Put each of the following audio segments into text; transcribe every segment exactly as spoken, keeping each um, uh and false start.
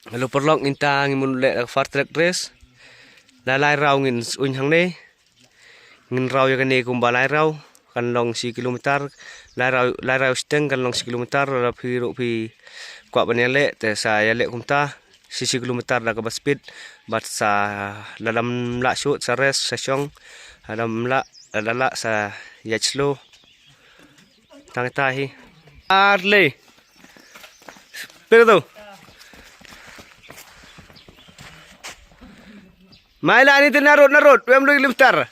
Hello paralok, mynta ngin mut leh da ka fast track race. La lai raw ngin uiñ hangne. Ngin raw ïa kane kumba lai raw. Kan long shi kilometer. Lai raw, lai raw shiteng kan long shi kilometer. La phi ruh phi kwah ban ïaleh, te sa ïaleh kumta. Shi shi kilometer da kaba speed. Bad sa lada ym lah shuh sa rest sa shong. Lada ym lah, lada lah sa ïaid slow. Tang ta hi. Arle. Pero tu. Mai la ni te narut, narut. Wem lui liftar.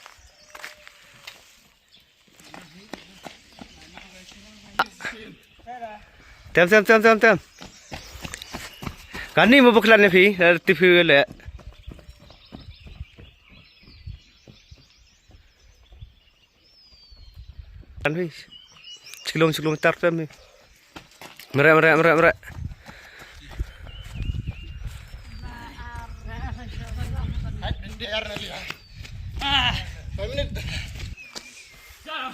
Tem, tem, tem, tem, tem. Kani mo buklan ni phi, ti phi le. Kan phi. Sekilometer, sekilometer tu mi. Mere, mere, mere, mere.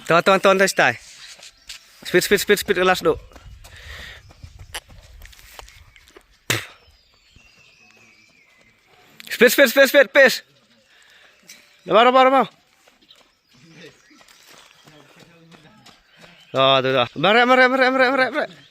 Ton, ton, ton, ton, stai. Speed, speed, speed, speed, last do. Speed, speed, speed, speed, pace. Lama, lama, lama. Ah, tu dah. Mare, mare, mare, mare, mare, mare.